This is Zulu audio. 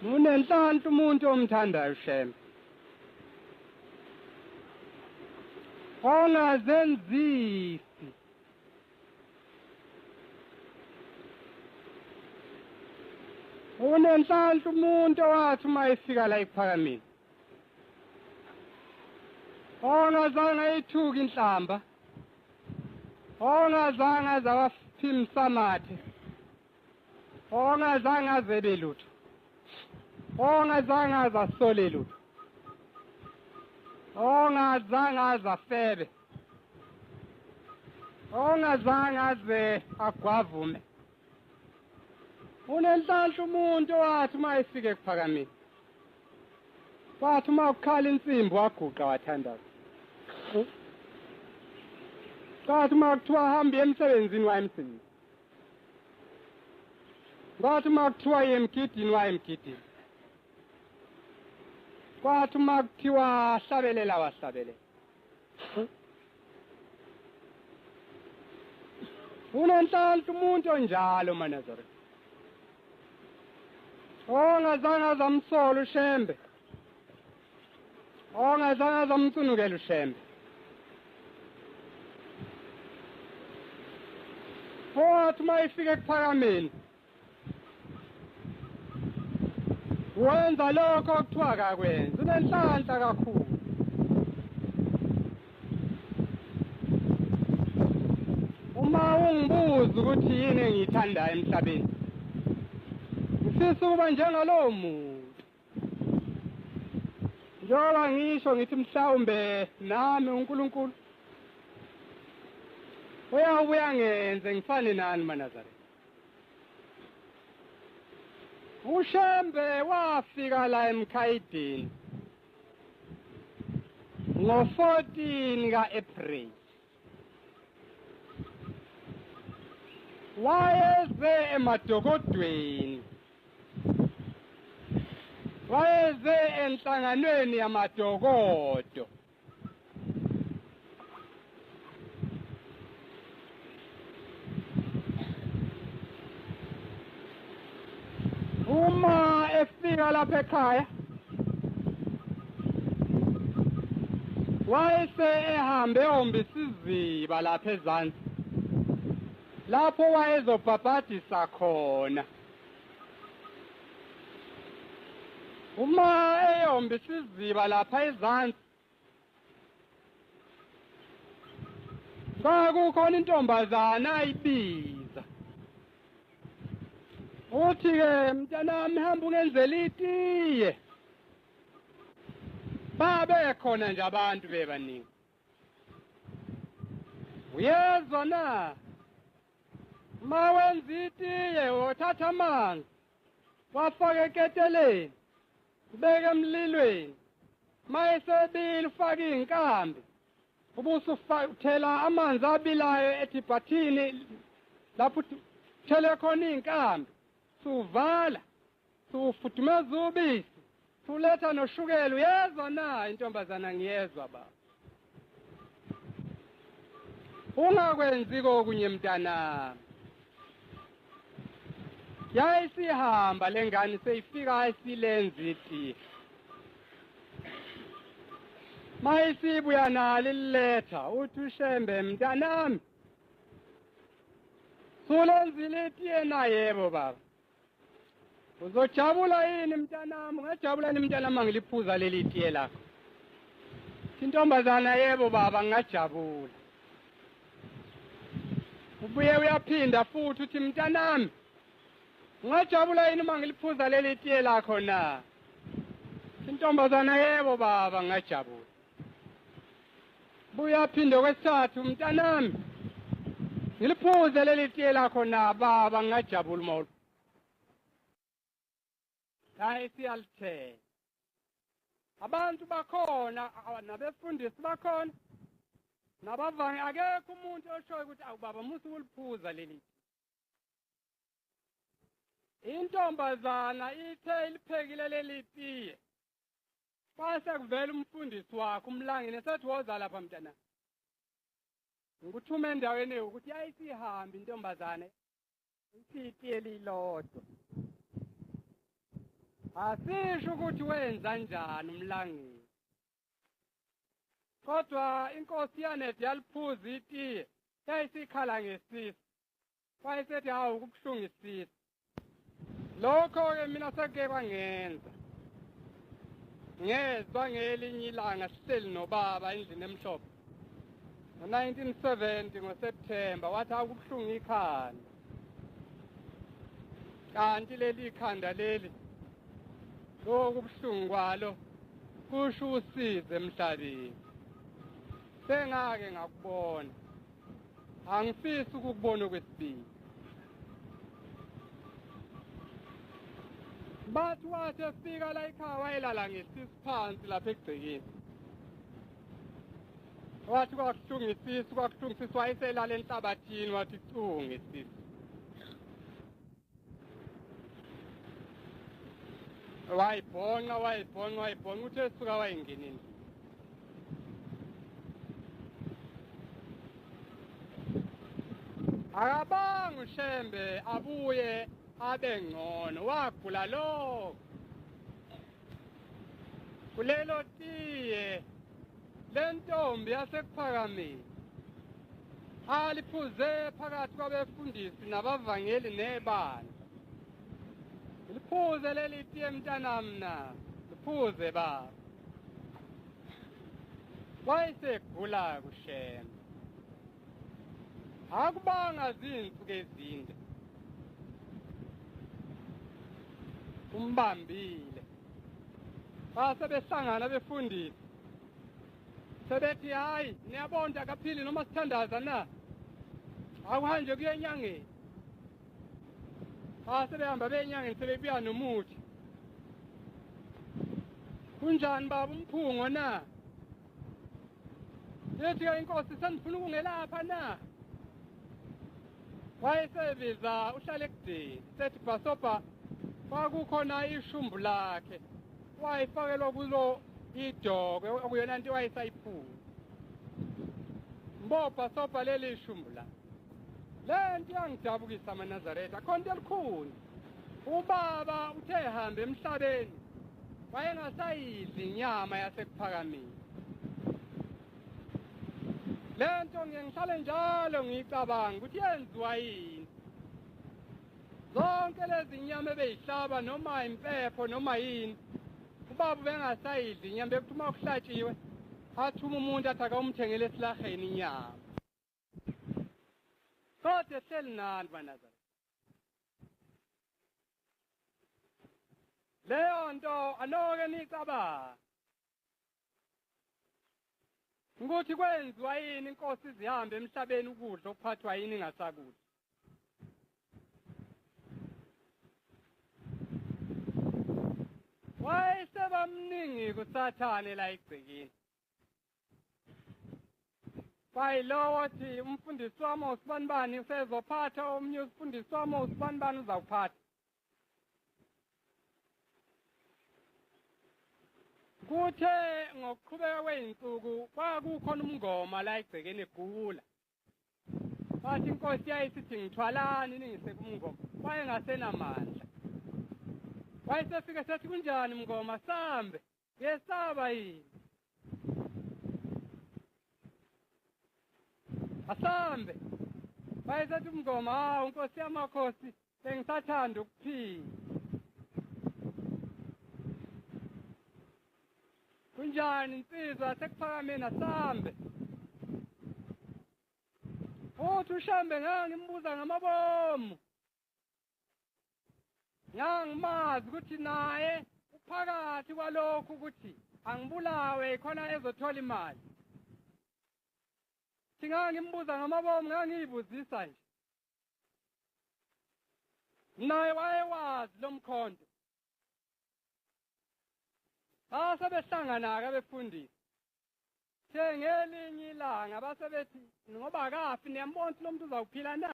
Unenhlanhla umuntu omthandayo uShembe. Ongazenzisi. Unenhlanhla umuntu owathi uma efika la ekuphakameni. Ongazange ayithuke inhlamba. Ongazange aze awaphimise. Ongazange azebe lutho. Ongazange aze asole lutho. Ongazange aze afebe. Ongazange aze agwavume. Unenhlanhla umuntu owathi uma efika ekuphakameni. Kwathi uma kukhala insimbi waguqa wathandaza. Kwathi uma kuthiwa hambe emsebenzini waya emsebenzini. Kwathi uma kuthiwa iye emgidini waya emgidini. Kwathi uma kuthiwa hlabelela wahlabelela. Unenhlanhla umuntu onjalo maNazaretha. Ongazange azamsola uShembe. Ongazange azamcunukela uShembe. Owathi uma ifika ekuphakameni wenza lokho okuthiwa akakwenzi, unenhlanhla kakhulu. Uma ungibuza ukuthi yini engiyithandayo emhlabeni, ngifisa ukuba njengalowo muntu. Njengoba ngisho ngithi mhlawumbe nami uNkulunkulu uyawubuya ngenze ngifane nani maNazaretha. UShembe wafika la eMkhayidini ngo-14 ka-April. Wayeze emadokodweni. Wayeze enhlanganweni yamadokodo. Uma efika lapha ekhaya wayese ehambe ehombisa isiziba lapha ezansi lapho wayezobhabhadisa khona. Uma eyombisa isiziba lapha ezansi kwakukhona intombazana ayibiza. Uthi-ke mntanami hamba ungenzela itiye. Babe khona nje abantu bebaningi. Uyezwa na? Ma wenza itiye uthatha amanzi wafaka eketeleni ubeke emlilweni. Ma esebile ufake iy'nkambi ubusuthela amanzi abilayo ethibhathini lapho uthele khona iy'nkambi, suvala sufudumeza ubisi suletha noshukela. Uyezwa na intombazana? Ngiyezwa baba. Ungakwenzi kokunye mntanami. Yayisihamba lengane seyifika esilenza itiye. Mayisibuya nalo ililetha uthi uShembe mntanami sulenzile itiye na? Yebo baba. Uzojabula yini mntanami? Ungajabula yini mntanami ngiliphuza leli itiye lakho? Intombazana yebo baba ngingajabula. Ubuye uyaphinda futhi uthi mntanami ungajabula yini uma ngiliphuza leli itiye lakho na? Intombazana yebo baba ngingajabula. Buya phinde kwesithathu mntanami ngiliphuze leli tiye lakho na baba ngingajabula uma. Hayi siyalithela. Abantu bakhona nabefundisi bakhona nabavangi, akekho umuntu oshoyo ukuthi awu baba musu ukuliphuza leli. Intombazana ithe iliphekile leli tiye. Kwase kuvela umfundisi wakhe umlangeni esethi woza lapha mntana. Ngikuthume endaweni ukuthi yayisihambe intombazane isitiye lilodwa. Asisho ukuthi wenza njani umlangeni, kodwa inkosi yaNethe yaliphuza itiye, yayisikhala ngesisu. Wayesethi hawu kubuhlungu isisu. Lokho-ke mina sekuke kwangenza. Ngezwa ngelinye ilanga sihleli nobaba endlini emhlophe. Ngo-1970 ngoSeptember wathi hawu kubuhlungu ikhanda. Kanti leli ikhanda leli lokhu kubuhlungu kwalo kusho usize emhlabeni. Sengake ngakubona. Angifisi ukukubona okwesibili. Bathi wathi efika la ekhaya wayelala ngesisu phansi lapha egcekeni. Wathi kwakuhlunga isisu, kwakuhlunga isisu, wayeselala enhlabathini wathi cu ngesisu. Wayibhonqa, wayibhonqa, wayibhonqa, uthe esuka wayingena endlini. Akabanga uShembe abuye abe ngcono, wagula lokho. Kulelo tiye lentombi yaseKuphakameni aliphuze phakathi kwabefundisi nabavangeli nebandla. Liphuze leli tiye mntanami na, liphuze baba. Wayesegula kuShembe. Akubanga zinsuku ezinde. Umbambile. Base behlangana befundisi. Sebethi hayi niyabona akaphili noma sithandaza na. Akuhanjwe kuye enyangeni. Base behamba benyangeni sebebuya nomuthi. Kunjani baba umphungo na? Yethi ke inkosi senifuna ukungelapha na? Wayesebiza uhlale ekudeni sethi bhasobha kwakukhona ishumbu lakhe wayifakelwa kulo idokwe okuyona nto wayesayiphuza. Mbopha sobha leli ishumbu la. Le nto iyangidabukisa amaNazaretha, khona into elikhuni. Ubaba uthe ehamba emhlabeni wayengasayidli inyama yaseKuphakameni. Le nto ngiye ngihlale njalo ngiyicabanga ukuthi yenziwa yini. Zonke lezi nyama ebeyihlaba noma impepho noma yini, ubaba bengasayidli inyama, bekuthi uma kuhlatshiwe athuma umuntu athi akawumthengele esilaheni inyama. Kodwa ehleli nani baNazaretha. Leyo nto anoke nicabanga ukuthi kwenziwa yini inkosi izihambe emhlabeni ukudla okuphathwa yini ingasakudli. Wayesebamningi kuSathane la egcekeni. Kwayilowo othi umfundisi wami usibanibani usezophatha, omunye umfundisi wami usibanibani uzawuphatha. Kuthe ngokuqhubeka kwey'nsuku kwakukhona umngoma la egcekeni egula. Wathi inkosi yayisithi ngithwalani ningise kumngoma, wayengasenamandla. Wayesefika sethi kunjani mngoma, sambe, uyesaba yini? Asambe. Wayesethi umngoma, hawu nkosi yamakhosi, bengisathanda ukuphila. Kunjani insizwa sekuPhakameni, asambe. Uthi uShembe ngangimbuza ngamabomu. Ngangimazi ukuthi naye uphakathi kwalokhu ukuthi angibulawe khona ezothola imali. Singangimbuza ngamabomu, ngangiyibuzisa nje. Naye wayewazi lo mkhonto. Base behlangana-ke abefundisi. Ngelinye ilanga base bethi ngoba akafi niyambona ukuthi lo muntu uzawuphila na?